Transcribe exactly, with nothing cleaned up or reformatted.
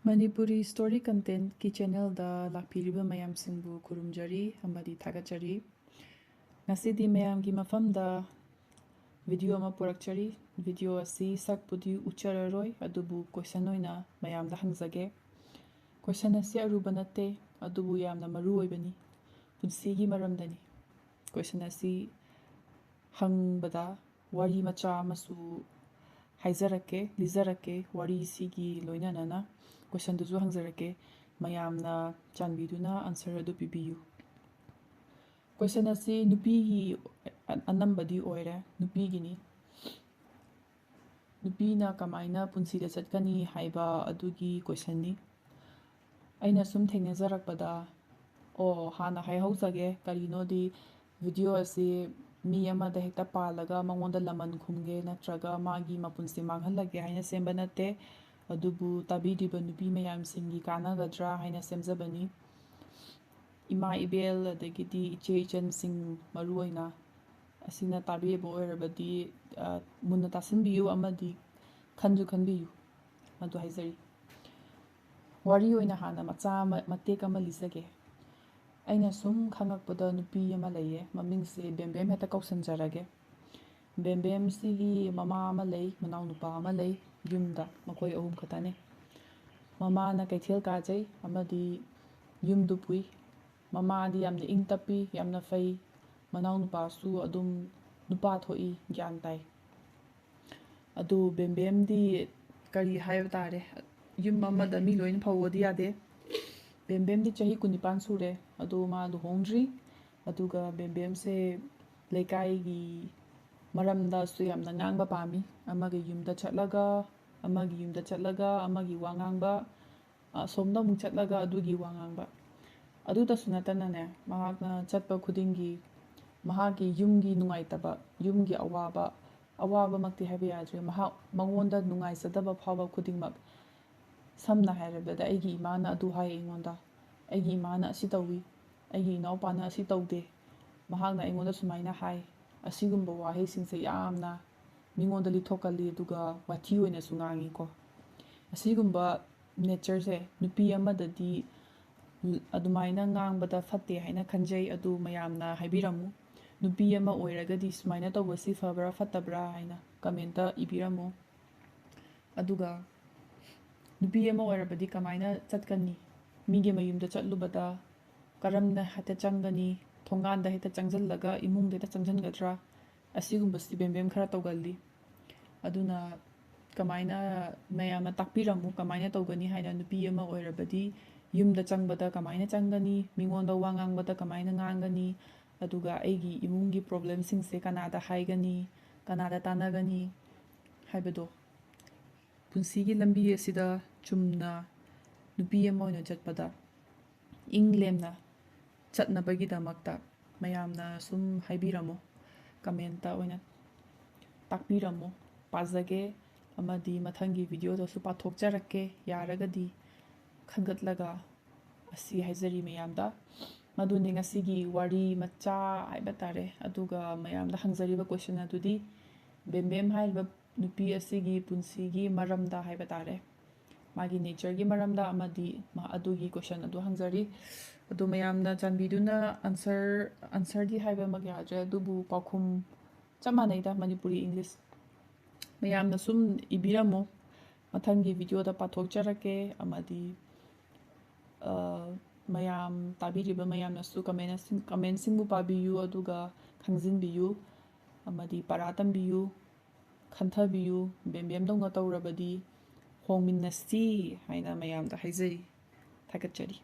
Manipuri story ꯀꯟꯇꯦꯟꯠꯀꯤ ꯆꯦꯅꯦꯜꯗ ꯂꯥꯛꯄꯤꯔꯤꯕ ꯃꯌꯥꯝꯁꯤꯡꯕꯨ ꯈꯨꯔꯨꯝꯖꯔꯤ ꯑꯃꯗꯤ ꯊꯥꯒꯠꯆꯔꯤ꯫ ꯉꯁꯤꯗꯤ ꯃꯌꯥꯝꯒꯤ ꯃꯐꯝꯗ ꯚꯤꯗꯤꯑꯣ ꯑꯃ ꯄꯨꯔꯛꯆꯔꯤ꯫ ꯚꯤꯗꯤꯑꯣ ꯑꯁꯤ ꯁꯛꯄꯨꯗꯤ ꯎꯠꯆꯔꯔꯣꯏ, ꯑꯗꯨꯕꯨ ꯀꯣꯏꯁꯟ ꯑꯣꯏꯅ ꯃꯌꯥꯝꯗ ꯍꯪꯖꯒꯦ꯫ ꯀꯣꯏꯁꯟ ꯑꯁꯤ ꯑꯔꯨꯕ ꯅꯠꯇꯦ, ꯑꯗꯨꯕꯨ ꯌꯥꯝꯅ ꯃꯔꯨ ꯑꯣꯏꯕꯅꯤ꯫ ꯄꯨꯟꯁꯤꯒꯤ ꯃꯔꯝꯗꯅꯤ꯫ ꯀꯣꯏꯁꯟ ꯑꯁꯤ ꯍꯪꯕꯗ ꯋꯥꯔꯤ ꯃꯆꯥ ꯑꯃꯁꯨ ꯍꯥꯏꯖꯔꯛꯀꯦ, ꯂꯤꯖꯔꯛꯀꯦ꯫ ꯋꯥꯔꯤꯁꯤꯒꯤ ꯂꯣꯏꯅꯅꯅ ꯀꯣꯏꯁꯟꯗꯨꯁꯨ ꯍꯪꯖꯔꯛꯀꯦ꯫ ꯃꯌꯥꯝꯅ ꯆꯥꯟꯕꯤꯗꯨꯅ ꯑꯟꯁꯔ ꯑꯗꯨ ꯄꯤꯕꯤꯌꯨ꯫ ꯀꯣꯏꯁꯟ ꯑꯁꯤ ꯅꯨꯄꯤꯒꯤ ꯑ-, ꯑꯅꯝꯕꯗꯤ ꯑꯣꯏꯔꯦ, ꯅꯨꯄꯤꯒꯤꯅꯤ꯫ ꯅꯨꯄꯤꯅ ꯀꯃꯥꯏꯅ ꯄꯨꯟꯁꯤꯗ ꯆꯠꯀꯅꯤ ꯍꯥꯏꯕ ꯑꯗꯨꯒꯤ ꯀꯣꯏꯁꯟꯅꯤ꯫ ꯑꯩꯅ ꯁꯨꯝ ꯊꯦꯡꯅꯖꯔꯛꯄꯗ, ꯑꯣ, ꯍꯥꯟꯅ ꯍꯥꯏꯍꯧꯖꯒꯦ, ꯀꯔꯤꯅꯣꯗꯤ ꯚꯤꯗꯤꯑꯣ ꯑꯁꯤ ꯃꯤ ꯑꯃꯗ ꯍꯦꯛꯇ ꯄꯥꯜꯂꯒ ꯃꯉꯣꯟꯗ ꯂꯃꯟ ꯈꯨꯝꯒꯦ ꯅꯠꯇ꯭ꯔꯒ ꯃꯥꯒꯤ ꯃꯄꯨꯟꯁꯤ ꯃꯥꯡꯍꯜꯂꯒꯦ ꯍꯥꯏꯅ ꯁꯦꯝꯕ ꯅꯠꯇꯦ꯫ ꯑꯗꯨꯕꯨ ꯇꯥꯕꯤꯔꯤꯕ ꯅꯨꯄꯤ ꯃꯌꯥꯝꯁꯤꯡꯒꯤ ꯀꯥꯟꯅꯒꯗ꯭ꯔꯥ ꯍꯥꯏꯅ ꯁꯦꯝꯖꯕꯅꯤ꯫ ꯏꯃꯥ ꯏꯕꯦꯜ ꯑꯗꯒꯤꯗꯤ ꯏꯆꯦ ꯏꯆꯟꯁꯤꯡ ꯃꯔꯨ ꯑꯣꯏꯅ ꯑꯁꯤꯅ ꯇꯥꯕꯤꯕ ꯑꯣꯏꯔꯕꯗꯤ, ꯑ, ꯃꯨꯟꯅ ꯇꯥꯁꯤꯟꯕꯤꯌꯨ ꯑꯃꯗꯤ ꯈꯟꯁꯨ ꯈꯟꯕꯤꯌꯨ꯫ ꯃꯗꯨ ꯍꯥꯏꯖꯔꯤ꯫ ꯋꯥꯔꯤ ꯑꯣꯏꯅ ꯍꯥꯟꯅ ꯃꯆꯥ ꯑꯃ, ꯃꯇꯦꯛ ꯑꯃ ꯂꯤꯖꯒꯦ꯫ ꯑꯩꯅ ꯁꯨꯝ ꯈꯪꯉꯛꯄꯗ ꯅꯨꯄꯤ ꯑꯃ ꯂꯩꯌꯦ, ꯃꯃꯤꯡꯁꯦ ꯕꯦꯝꯕꯦꯝ ꯍꯦꯛꯇ ꯀꯧꯁꯟꯖꯔꯒꯦ꯫ ꯕꯦꯝꯕꯦꯝꯁꯤꯒꯤ ꯃꯃꯥ ꯑꯃ ꯂꯩ, ꯃꯅꯥꯎꯅꯨꯄꯥ ꯑꯃ ꯂꯩ, ꯌꯨꯝꯗ ꯃꯈꯣꯏ ꯑꯍꯨꯝ ꯈꯛꯇꯅꯦ꯫ ꯃꯃꯥꯅ ꯀꯩꯊꯦꯜ ꯀꯥꯖꯩ ꯑꯃꯗꯤ ꯌꯨꯝꯗꯨ ꯄꯨꯏ꯫ ꯃꯃꯥꯗꯤ ꯌꯥꯝꯅ ꯏꯪ ꯇꯞꯄꯤ, ꯌꯥꯝꯅ ꯐꯩ꯫ ꯃꯅꯥꯎꯅꯨꯄꯥꯁꯨ ꯑꯗꯨꯝ ꯅꯨꯄꯥ ꯊꯣꯛꯏ, ꯒ꯭ꯌꯥꯟ ꯇꯥꯏ꯫ ꯑꯗꯨ ꯕꯦꯝꯕꯦꯝꯗꯤ ꯀꯔꯤ ꯍꯥꯏꯕ ꯇꯥꯔꯦ, ꯌꯨꯝ ꯑꯃꯗ ꯃꯤ ꯂꯣꯏꯅ ꯐꯧꯕꯗꯤ ꯌꯥꯗꯦ꯫ ꯕꯦꯝꯕꯦꯝꯗꯤ ꯆꯍꯤ ꯀꯨꯟꯅꯤꯄꯥꯟ ꯁꯨꯔꯦ, ꯑꯗꯨ ꯃꯥ ꯂꯨꯍꯣꯡꯗ꯭ꯔꯤ꯫ ꯑꯗꯨꯒ ꯕꯦꯝꯕꯦꯝꯁꯦ ꯂꯩꯀꯥꯏꯒꯤ ꯃꯔꯝꯗꯁꯨ ꯌꯥꯝꯅ ꯉꯥꯡꯕ ꯄꯥꯝꯃꯤ꯫ ꯑꯃꯒꯤ ꯌꯨꯝꯗ ꯆꯠꯂꯒ, ꯑꯃꯒꯤ ꯌꯨꯝꯗ ꯆꯠꯂꯒ, ꯑꯃꯒꯤ ꯋꯥ ꯉꯥꯡꯕ, ꯑꯁꯣꯝꯗ ꯑꯃꯨꯛ ꯆꯠꯂꯒ ꯑꯗꯨꯒꯤ ꯋꯥ ꯉꯥꯡꯕ꯫ ꯑꯗꯨꯇꯁꯨ ꯅꯠꯇꯅꯅꯦ, ꯃꯍꯥꯛꯅ ꯆꯠꯄ ꯈꯨꯗꯤꯡꯒꯤ ꯃꯍꯥꯛꯀꯤ ꯌꯨꯝꯒꯤ ꯅꯨꯡꯉꯥꯏꯇꯕ, ꯌꯨꯝꯒꯤ ꯑꯋꯥꯕ, ꯑꯋꯥꯕꯃꯛꯇꯤ ꯍꯥꯏꯕ ꯌꯥꯗ꯭ꯔꯦ, ꯃꯍꯥꯛ, ꯃꯉꯣꯟꯗ ꯅꯨꯡꯉꯥꯏꯖꯗꯕ ꯐꯥꯎꯕ ꯈꯨꯗꯤꯡꯃꯛ, ꯁꯝꯅ ꯍꯥꯏꯔꯕꯗ, "ꯑꯩꯒꯤ ꯏꯃꯥꯅ ꯑꯗꯨ ꯍꯥꯏ ꯑꯩꯉꯣꯟꯗ, ꯑꯩꯒꯤ ꯏꯃꯥꯅ ꯑꯁꯤ ꯇꯧꯏ, ꯑꯩꯒꯤ ꯏꯅꯥꯎꯄꯥꯅ ꯑꯁꯤ ꯇꯧꯗꯦ, ꯃꯍꯥꯛꯅ ꯑꯩꯉꯣꯟꯗ ꯁꯨꯃꯥꯏꯅ ꯍꯥꯏ", ꯑꯁꯤꯒꯨꯝꯕ ꯋꯥꯍꯩꯁꯤꯡꯁꯦ ꯌꯥꯝꯅ ꯃꯤꯉꯣꯟꯗ ꯂꯤꯊꯣꯛꯀꯜꯂꯤ, ꯑꯗꯨꯒ ꯋꯥꯊꯤ ꯑꯣꯏꯅꯁꯨ ꯉꯥꯡꯉꯤꯀꯣ꯫ ꯑꯁꯤꯒꯨꯝꯕ ꯅꯦꯆꯔꯁꯦ ꯅꯨꯄꯤ ꯑꯃꯗꯗꯤ ꯑꯗꯨꯃꯥꯏꯅ ꯉꯥꯡꯕꯗ ꯐꯠꯇꯦ ꯍꯥꯏꯅ ꯈꯟꯖꯩ꯫ ꯑꯗꯨ ꯃꯌꯥꯝꯅ ꯍꯥꯏꯕꯤꯔꯝꯃꯨ, ꯅꯨꯄꯤ ꯑꯃ ꯑꯣꯏꯔꯒꯗꯤ ꯁꯨꯃꯥꯏꯅ ꯇꯧꯕꯁꯤ ꯐꯕ꯭ꯔꯥ ꯐꯠꯇꯕ꯭ꯔꯥ ꯍꯥꯏꯅ ꯀꯃꯦꯟꯇ ꯏꯕꯤꯔꯝꯃꯨ꯫ ꯑꯗꯨꯒ ꯅꯨꯄꯤ ꯑꯃ ꯑꯣꯏꯔꯕꯗꯤ ꯀꯃꯥꯏꯅ ꯆꯠꯀꯅꯤ? ꯃꯤꯒꯤ ꯃꯌꯨꯝꯗ ꯆꯠꯂꯨꯕꯗ ꯀꯔꯝꯅ ꯍꯦꯛꯇ ꯆꯪꯒꯅꯤ? ꯊꯣꯡꯒꯥꯟꯗ ꯍꯦꯛꯇ ꯆꯪꯁꯤꯜꯂꯒ ꯏꯃꯨꯡꯗ ꯍꯦꯛꯇ ꯆꯪꯁꯤꯟꯒꯗ꯭ꯔꯥ? ꯑꯁꯤꯒꯨꯝꯕꯁꯤ ꯕꯦꯝ ꯕꯦꯝ ꯈꯔ ꯇꯧꯒꯜꯂꯤ꯫ ꯑꯗꯨꯅ ꯀꯃꯥꯏꯅ, ꯃꯌꯥꯝꯅ ꯇꯥꯛꯄꯤꯔꯝꯃꯨ, ꯀꯃꯥꯏꯅ ꯇꯧꯒꯅꯤ ꯍꯥꯏꯅ? ꯅꯨꯄꯤ ꯑꯃ ꯑꯣꯏꯔꯕꯗꯤ ꯌꯨꯝꯗ ꯆꯪꯕꯗ ꯀꯃꯥꯏꯅ ꯆꯪꯒꯅꯤ? ꯃꯤꯉꯣꯟꯗ ꯋꯥ ꯉꯥꯡꯕꯗ ꯀꯃꯥꯏꯅ ꯉꯥꯡꯒꯅꯤ? ꯑꯗꯨꯒ ꯑꯩꯒꯤ ꯏꯃꯨꯡꯒꯤ ꯄ꯭ꯔꯣꯕ꯭ꯂꯦꯝꯁꯤꯡꯁꯦ ꯀꯅꯥꯗ ꯍꯥꯏꯒꯅꯤ? ꯀꯅꯥꯗ ꯇꯥꯟꯅꯒꯅꯤ? ꯍꯥꯏꯕꯗꯣ꯫ ꯄꯨꯟꯁꯤꯒꯤ ꯂꯝꯕꯤ ꯑꯁꯤꯗ ꯆꯨꯝꯅ ꯅꯨꯄꯤ ꯑꯃ ꯑꯣꯏꯅ ꯆꯠꯄꯗ ꯏꯪ ꯂꯦꯝꯅ ꯆꯠꯅꯕꯒꯤꯗꯃꯛꯇ ꯃꯌꯥꯝꯅ ꯁꯨꯝ ꯍꯥꯏꯕꯤꯔꯝꯃꯣ, ꯀꯃꯦꯟꯇ ꯑꯣꯏꯅ ꯇꯥꯛꯄꯤꯔꯝꯃꯣ, ꯄꯥꯖꯒꯦ꯫ ꯑꯃꯗꯤ ꯃꯊꯪꯒꯤ ꯚꯤꯗꯤꯑꯣꯗꯁꯨ ꯄꯥꯊꯣꯛꯆꯔꯛꯀꯦ꯫ ꯌꯥꯔꯒꯗꯤ ꯈꯟꯒꯠꯂꯒ ꯑꯁꯤ ꯍꯥꯏꯖꯔꯤ ꯃꯌꯥꯝꯗ꯫ ꯃꯗꯨꯅꯤ ꯉꯁꯤꯒꯤ ꯋꯥꯔꯤ ꯃꯆꯥ ꯍꯥꯏꯕ ꯇꯥꯔꯦ꯫ ꯑꯗꯨꯒ ꯃꯌꯥꯝꯗ ꯍꯪꯖꯔꯤꯕ ꯀꯣꯏꯁꯟ ꯑꯗꯨꯗꯤ, ꯕꯦꯝꯕꯦꯝ ꯍꯥꯏꯔꯤꯕ ꯅꯨꯄꯤ ꯑꯁꯤꯒꯤ ꯄꯨꯟꯁꯤꯒꯤ ꯃꯔꯝꯗ ꯍꯥꯏꯕ ꯇꯥꯔꯦ, ꯃꯥꯒꯤ ꯅꯦꯆꯔꯒꯤ ꯃꯔꯝꯗ ꯑꯃꯗꯤ ꯃꯥ ꯑꯗꯨꯒꯤ ꯀꯣꯏꯁꯟ ꯑꯗꯨ ꯍꯪꯖꯔꯤ꯫ ꯑꯗꯨ ꯃꯌꯥꯝꯅ ꯆꯥꯟꯕꯤꯗꯨꯅ ꯑꯟꯁꯔ, ꯑꯟꯁꯔꯗꯤ ꯍꯥꯏꯕꯃꯛ ꯌꯥꯗ꯭ꯔꯦ, ꯑꯗꯨꯕꯨ ꯄꯥꯎꯈꯨꯝ ꯆꯞ ꯃꯥꯟꯅꯩꯗ, ꯃꯅꯤꯄꯨꯔꯤ, ꯏꯪꯂꯤꯁ꯫ ꯃꯌꯥꯝꯅ ꯁꯨꯝ ꯏꯕꯤꯔꯝꯃꯣ, ꯃꯊꯪꯒꯤ ꯚꯤꯗꯤꯑꯣꯗ ꯄꯥꯊꯣꯛꯆꯔꯛꯀꯦ꯫ ꯑꯃꯗꯤ, ꯑ, ꯃꯌꯥꯝ, ꯇꯥꯕꯤꯔꯤꯕ ꯃꯌꯥꯝꯅꯁꯨ ꯀꯃꯦꯟꯁꯤꯡ, ꯀꯃꯦꯟꯁꯤꯡꯕꯨ ꯄꯥꯕꯤꯌꯨ, ꯑꯗꯨꯒ ꯈꯪꯖꯤꯟꯕꯤꯌꯨ, ꯑꯃꯗꯤ ꯄꯔꯥ ꯇꯝꯕꯤꯌꯨ, ꯈꯟꯊꯕꯤꯌꯨ꯫ ꯕꯦꯝꯕꯦꯝꯗꯧꯅ ꯇꯧꯔꯕꯗꯤ ꯍꯣꯡꯃꯤꯟꯅꯁꯤ ꯍꯥꯏꯅ ꯃꯌꯥꯝꯗ ꯍꯥꯏꯖꯔꯤ꯫ ꯊꯥꯒꯠꯆꯔꯤ꯫